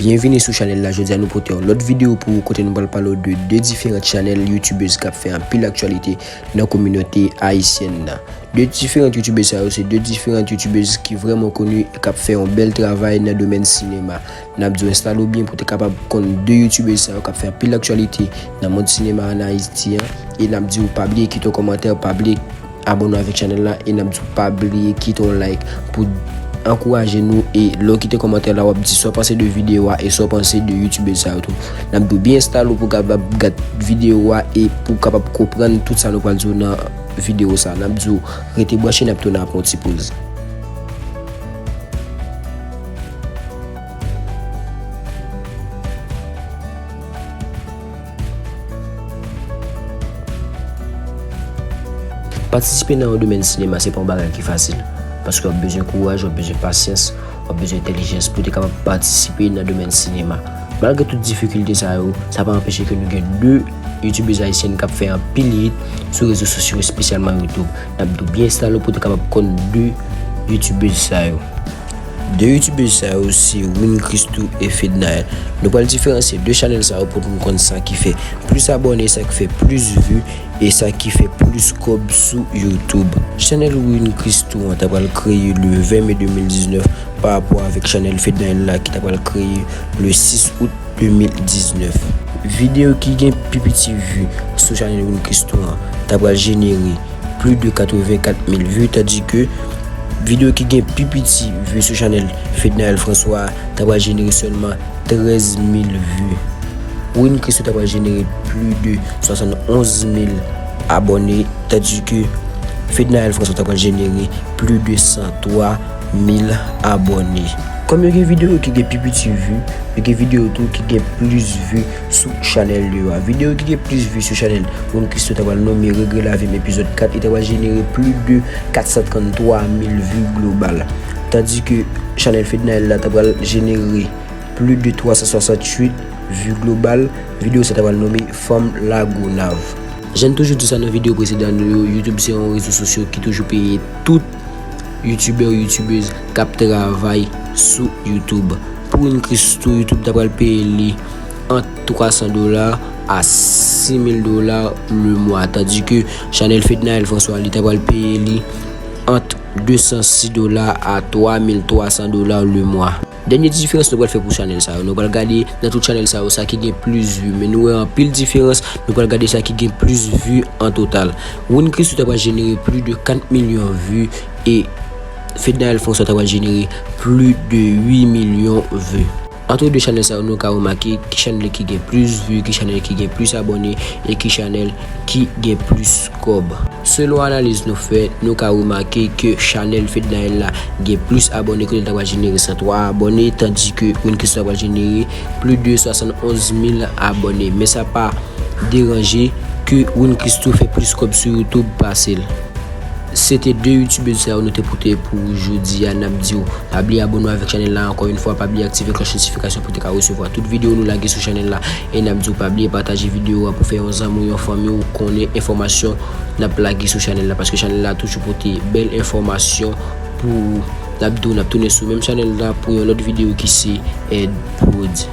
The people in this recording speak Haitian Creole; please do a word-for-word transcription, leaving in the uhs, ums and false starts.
Byenvini sou chanèl la. Jodi a nou pote yon lòt videyo pou ou kote nou pral pale w de de diferan chanèl youtubèz k ap fè anpil aktyalite nan kominote ayisyèn nan. De diferan youtubèz sa yo se de diferan youtubèz ki vrèman koni e k ap fè yon bèl travay nan domèn sinema. N ap di w enstale w byen pou w te kapab konn de youtubèz sa yo k ap fè anpil aktyalite nan mond sinema ann Ayiti an. E n ap di w pa bliye kite yon kòmantè, pa bliye abòne avèk chanèl la e n ap di w pa bliye kite yon like pou ankouraje nou. E lè w kite kòmantè la, w ap di sa w panse de videyo a e sa w panse de youtubèz sa yo tou. N ap di w byen enstale w pou w kapab gad videyo a e pou w kapab konprann tout sa nou pral di w nan videyo sa. N ap di w rete branche, n ap tounen apre yon ti poz. Patisipe nan yon domèn sinema se pa yon bagay ki fasil, paske w ap bezwen kouraj, w ap bezwen pasyans, w ap bezwen entèlijans pou w te kapab patisipe nan domèn sinema. Malgre tout difikilte sa yo, sa pa anpeche ke nou gen de youtubèz ayisyèn k ap fè anpil hit sou rezo sosyo, espesyalman YouTube. N ap di w byen enstale w pou w te kapab konn de youtubèz sa yo. De youtubèz sa yo se Win Christoo e Fednaelle. Nou pral diferansye de chanèl sa yo pou nou konn sa ki fè plis abòne, sa ki fè plis vi e sa ki fè plis kòb sou YouTube. Chanèl Win Christoo an ta pral kreye le ven me de mil diznèf pa rapò avèk chanèl Fednaelle la ki ta pral kreye le sis out de mil diznèf. Videyo ki gen pi piti vi sou chanèl Win Christoo an ta pral jenere plis de katrevenkat mil vi, tandike videyo ki gen pi piti vi sou chanèl Fednaelle François a ta pral jenere sèlman trèz mil vi. Win Christoo ta pral jenere plis de swasannonz mil abòne, tandike Fednaelle François ta pral jenere plis de san twa mil abòne. Kòm yo gen videyo ki gen pi piti vi, yo gen videyo tou ki gen plis vi sou chanèl yo a. Videyo ki gen plis vi sou chanèl Win Christoo ta pral nonmen Regret La Vie M epizòd kat, li ta pral jenere plis de kat san tranntwa mil vi global. Tandike chanèl Fednaelle la ta pral jenere plis de twa san swasantuit vi global. Videyo sa ta pral nonmen Fanm Lagonav. Jan n toujou di sa nan videyo presedan nou yo, YouTube se yon rezo sosyo ki toujou peye tout youtubè, youtubèz k ap travay sou YouTube. Pou Win Christoo, YouTube ta pral peye li ant twa san dola a sis mil dola le mwa, tandike chanèl Fednaelle François li ta pral peye li ant de san sis dola a twa mil twa san dola le mwa. Dènye diferans nou pral fè pou chanèl sa yo. Nou pral gade nan tout chanèl sa yo sa ki gen plis vi, men nou wè anpil diferans, nou pral gade sa ki gen plis vi an total. Win Christoo ta pral jenere plis de kat milyon vi e Fednaelle François ta pral jenere plis de uit milyon vi. Ant de chanèl sa yo, nou ka remake ki chanèl ki gen plis vi, ki chanèl ki gen plis abòne e ki chanèl ki gen plis kòb. Selon analiz nou fè, nou ka remake ke chanèl Fednaelle la gen plis abòne, kote l ta pral jenere san twa abòne, tandike Win Christoo ta pral jenere plis de swasannonz mil abòne. Men sa pa deranje ke Win Christoo fè plis kòb sou YouTube pase l. Se te de youtubèz sa yo nou te pote pou ou jodi a. N ap di w pa bliye abòne w avèk chanèl la ankò yon fwa, pa bliye aktive klòch notifikasyon pou te ka resevwa tout videyo nou lage sou chanèl la. E n ap di w pa bliye pataje videyo a pou fè yon zanmi w, yon fanmi w konnen enfòmasyon n ap lage sou chanèl la, paske chanèl la toujou pote bèl enfòmasyon pou ou. N ap di w n ap tounen sou menm chanèl la pou yon lòt videyo ki se Ed Prod.